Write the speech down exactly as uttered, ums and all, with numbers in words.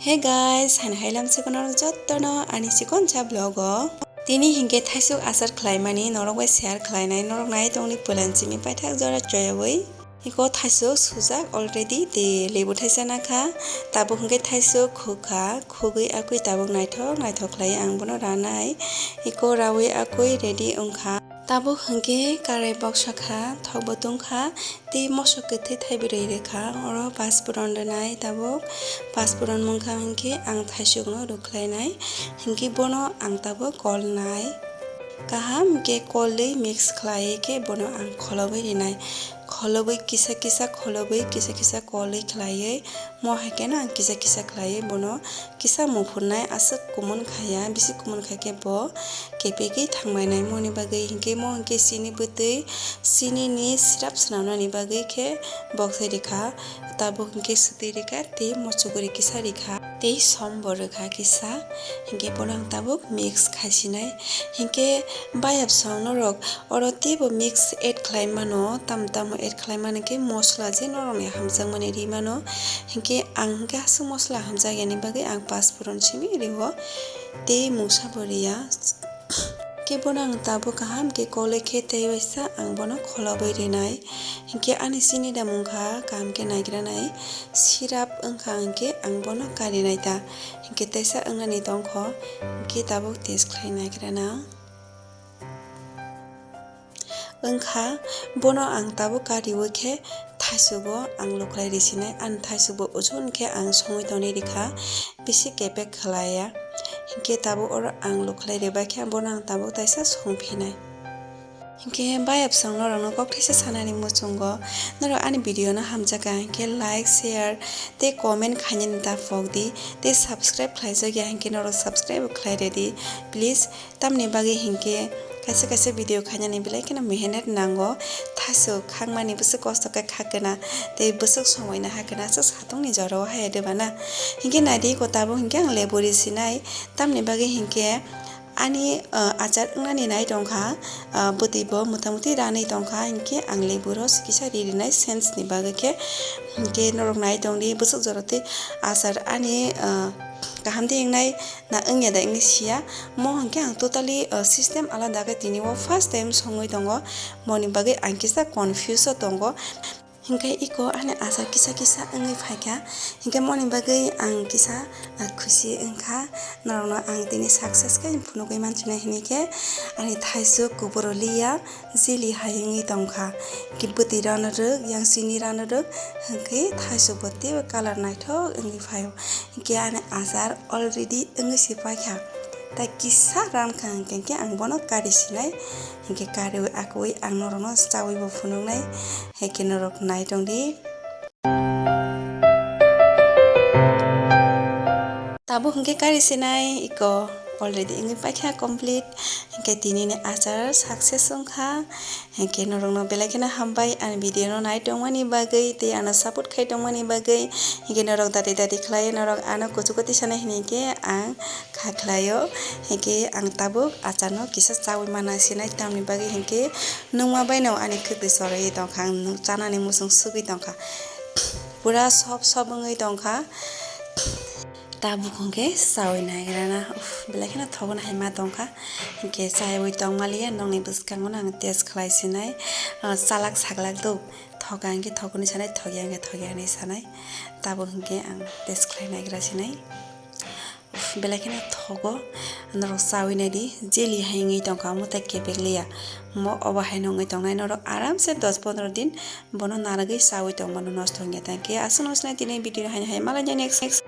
Hey guys, hani hai lamsiko norok jottono ani chikonsa vlog o. Tini hinkhe thaisuk achar khlaimani norok bai share khlainai, norok nai tongni pwlan simi paithak jora choyawi. Iko thaisuk sujak already, tei lebu thaisa nakha, tabuk hinkhe thaisuk khukha, khugwi akwi tabuk naithok naithok khlai ang bono ranai. Iko rawi akwi ready wngkha. Tabuk hinkhe karai boksa kha, thokbo tungkha, tei mosok kwthwi thaibrwi rwkha. Oro paspuron rwnai tabuk, paspuron mungkha hinkhe ang thaisukno rwkhlainai, hinkhe bono ang tabuk kolnai. Kaham khe kolwi mix khlaiwi khe bono ang kholobwi rinai. Kholobwi kisa kisa kholobwi kisa kisa kolwi khlaiwi, mo hai kheno ang kisa kisa khlaiwi bono kisa muphurnai aswk kumun khaya, bisi kumun khaikhe bo kepegwi thangbainai. Moni bagwi hinkhe mo hinkhe chini bwtwi, chinini syrup swnamnani bagwi khe boksai rikha, tabuk hinkhe swtwi rikha tei mochuguri kisa rikha tei som bo rwkha kisa, hinkhe bono ang tabuk mix khaisinai. Hinkhe bayapsong norok oro teibo mix add khlai mano, tamo tamo add khlai mano khe mosla je norokni hamjakmani ri mano. Hinkhe ang hinkhe aswk mosla hamjakya ni bagwi ang paspuron simi rio tei mungsa bo riya. Khe bono ang tabuk kaham khe kolwi khe tei waisa ang bono kholobwi rinai. Hinkhe ani chini da mungkha kaham khe naigranai, syrup wngkha hinkhe ang bono karinai ta. Hinkhe teisa wngnani tongkho, hinkhe tabuk test khlai naigrana. Wngkha, bono ang tabuk kariwi khe thaisugo ang lukhlai risinai, ani thaisugo uju hinkhe ang songwi tonwi rikha, bisi kepek khlaiya. Hinkhe tabuk oro ang lukhlai ribai khe bono ang tabuk taisa songphinai. Hinkhe bayapsong norokno kok thaisa sanani muchungo, norok ani video no hamjakha hinkhe like, share tei comment khainani ta phokdi, tei subscribe khlaijakya hinkhe norok subscribe khlai redi please. Tamni bagwi hinkhe kaisa kaisa video khainani belai kheno mehenet nango, thaisuk khangmani bwswk kosto khe kha kwna tei bwswk somoi no ha kwna aswk satungni jorao haya de bana. Hinkhe naidi iko tabuk hinkhe ang lebu risinai, tamni bagwi hinkhe ani, ah, achar wngnani nai tongkha, ah, bwtwi bo motamuti ranwi tongkha, hinkhe ang lebu rw kisa ririnai sense ni bagwi khe, hinkhe norok nai tongdi bwswk jora tei achar ani, ah, kaham de wngnai na wngya da wngwi siya. Mo hinkhe ang totally, ah, system alada khe tini o first time songwi tongo, moni bagwi ang kisa confuse o tongo. Hinkhe iko ani achar kisa kisa wngwi phaikha, hinkhe moni bagwi ang kisa, ah, khusi wngkha. Norokno ang tini success khe phunugwi manchina hinikhe ani thaisuk kuburo liya jili hai wngwi tongkha. Hinkhe bwtwi rano rwk, yang chini rano rwk, hinkhe thaisuk bo teibo colour naithok wngwi phaio. Hinkhe ani achar already wngwi se paikha. Tai kisa ran kha hinkhe, hinkhe ang bono kari sinai. Hinkhe kariwi akwi ang norokno chawi bo phunuknai. Hinkhe norok nai tongdi. Tabuk hinkhe kari sinai iko already wngwi paikha complete. Hinkhe tinini achar success wngkha. Hinkhe norokno belai kheno hambai ani video no nai tongmani bagwi tei ano support khai tongmani bagwi. Hinkhe norok dati dati khlai norok ano kuchugo tisana hinkhe ang kha khlaio. Hinkhe ang tabuk acharno kisa chawi mana sinai, tamni bagwi hinkhe nungma baino ani khwtwi chorwi tongkha, ang chanani muchung sugwi tongkha, pura sob sob wngwi tongkha. Tabuk hinkhe chawi naigrana, uff, belai kheno thokgwna hai ma tongkha. Hinkhe chaiwi tongmaliya, nokni bwskango no ang test khlai sinai, ah, chalak saglak do, thoka hinkhe thokgwni sanai, thokya hinkhe thokya hinwi sanai. Tabuk hinkhe ang test khlai naigra sinai. Belai kheno thogo, norok chawi naidi, jeli hai wngwi tongkha, omo tai kebek liya. Mo obo haino wngwi tongnai, norok aramse dos pondro din bono narwgwi chawi tongmano, nosto wngya tangkhe. Aswk no sinai tini video haino hai malai next, next.